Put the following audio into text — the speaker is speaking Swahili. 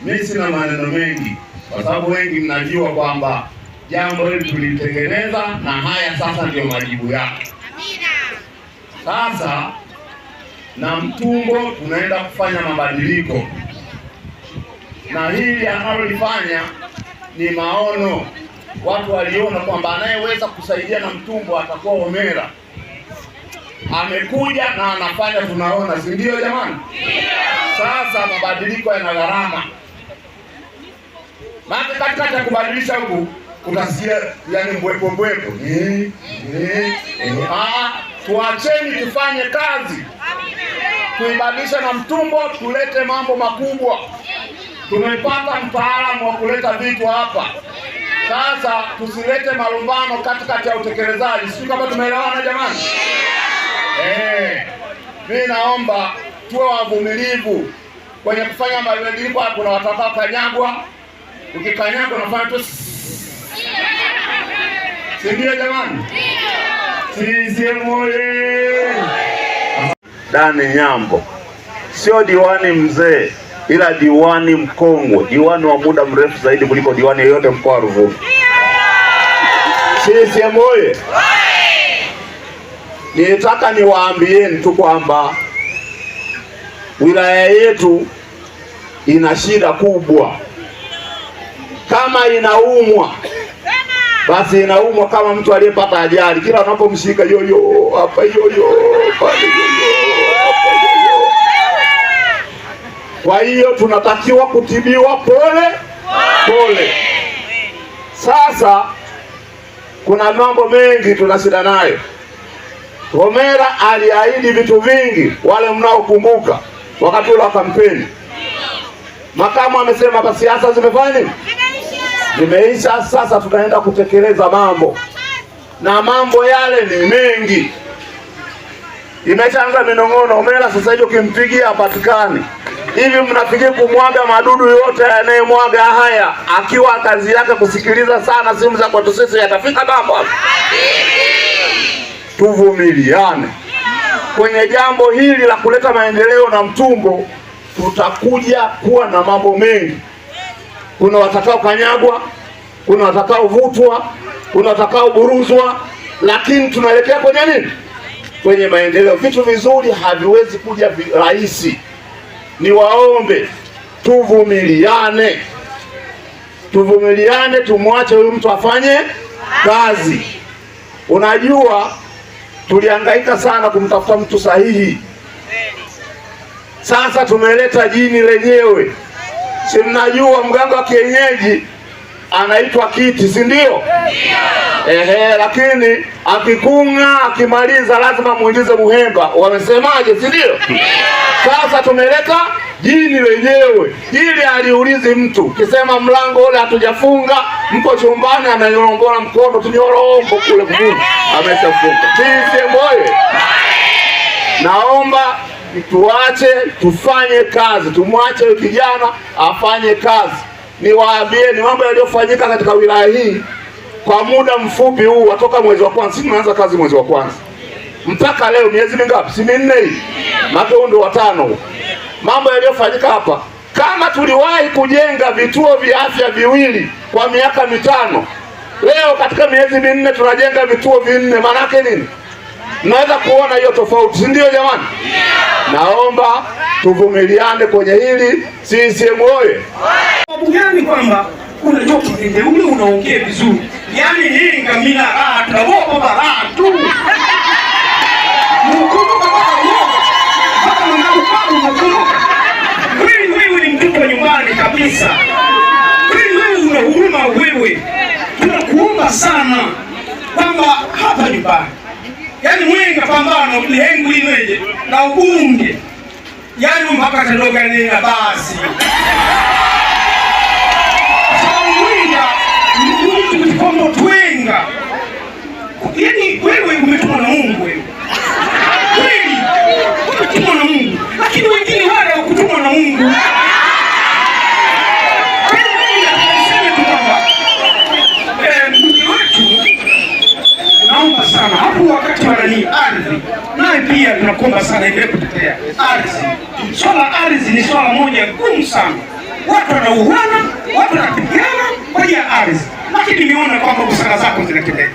Mimi sina maneno mengi, kwa sababu wengi mnajua kwamba jambo hili tulitengeneza na haya sasa ndio majibu yake. Sasa Namtumbo tunaenda kufanya mabadiliko, na hili analolifanya ni maono. Watu waliona kwamba anayeweza kusaidia Namtumbo atakuwa Homera. Amekuja na anafanya, tunaona, si ndio jamani? Sasa mabadiliko yana gharama, maana katikati ya kubadilisha huku utasikia yani mbwepo mbwepo. Tuacheni tufanye kazi, tuibadilishe Namtumbo, tulete mambo makubwa. Tumepata mtaalamu wa kuleta vitu hapa. Sasa tusilete malumbano katikati ya utekelezaji. Sijui kama tumeelewana jamani? Mimi naomba tuwe wavumilivu kwenye kufanya mabadiliko. Kuna watakao kanyagwa, ukikanyagwa unafanya tu, si ndio jamani? CCM oye! Dani Nyambo sio diwani mzee, ila diwani mkongwe, diwani wa muda mrefu zaidi kuliko diwani yoyote mkoa wa Ruvuma. CCM oye! Nilitaka niwaambieni tu kwamba wilaya yetu ina shida kubwa. Kama inaumwa basi inaumwa kama mtu aliyepata ajali, kila unapomshika yoyo hapa, yoyo pale, yoyo hapa, yoyo. Kwa hiyo tunatakiwa kutibiwa pole pole. Sasa kuna mambo mengi tuna shida nayo. Homera aliahidi vitu vingi, wale mnaokumbuka wakati ule wa kampeni. Makamu amesema hapa siasa zimefanya nini? Zimeisha. Sasa tunaenda kutekeleza mambo, na mambo yale ni mengi. Imeshaanza minong'ono. Homera sasa hivi ukimpigia hapatikani. Hivi mnafikiri kumwaga madudu yote yanayemwaga haya, akiwa kazi yake kusikiliza sana simu za kwetu sisi, yatafika mambo hapa? Tuvumiliane kwenye jambo hili la kuleta maendeleo Namtumbo. Tutakuja kuwa na mambo mengi. Kuna watakao kanyagwa, kuna watakao vutwa, kuna watakao buruzwa, lakini tunaelekea kwenye nini? Kwenye maendeleo. Vitu vizuri haviwezi kuja rahisi. Niwaombe tuvumiliane, tuvumiliane, tumwache huyu mtu afanye kazi. Unajua, tulihangaika sana kumtafuta mtu sahihi. Sasa tumeleta jini lenyewe. Si mnajua mganga wa kienyeji anaitwa kiti, si ndio? Ehe, lakini akikunga akimaliza lazima muulize Muhemba wamesemaje, si ndio? Sasa tumeleta jini lenyewe ili aliulizi mtu kisema mlango ule hatujafunga, mko chumbani, ananyorombola mkono tunyorombo kule kufunga, ameshafunga. CCM oye! Naomba tuache tufanye kazi, tumwache huyu kijana afanye kazi. Niwaambie ni mambo yaliyofanyika katika wilaya hii kwa muda mfupi huu watoka mwezi wa kwanza. Sisi tunaanza kazi mwezi wa kwanza mpaka leo, miezi mingapi? Si minne hii, maana huu ndio watano. Mambo yaliyofanyika hapa, kama tuliwahi kujenga vituo vya afya viwili kwa miaka 5, leo katika miezi 4 tunajenga vituo 4. Maana yake nini? Naweza kuona hiyo tofauti, si ndio jamani? Naomba tuvumiliane kwenye hili. CCM oye! Sababu gani? Kwamba unajua kipindi ule unaongea vizuri, yaani hii ngamina raha tunawopa raha tu mkumbuka mpaka uoga mpaka mwanangu mkumbuka kweli. Wewe ni mtoto wa nyumbani kabisa kweli, wewe una huruma wewe. Tunakuomba sana kwamba hapa nyumbani, yaani mwenga pambano lihengu linweje na ubunge, yaani mpaka tandoganena basi twenga. Yaani wewe umetumwa na Mungu wewe. Kweli umetumwa na Mungu, lakini wengine wale hawakutumwa na Mungu. Niseme tu kwamba mbunge wetu, naomba sana hapo wakati wa nani ardhi, naye pia tunakuomba sana endelee kutetea ardhi. Swala ardhi ni swala moja gumu sana. Watu wanauana, watu wanapigana kwa ajili ya ardhi, lakini nimeona kwamba busara zako zinatendeka.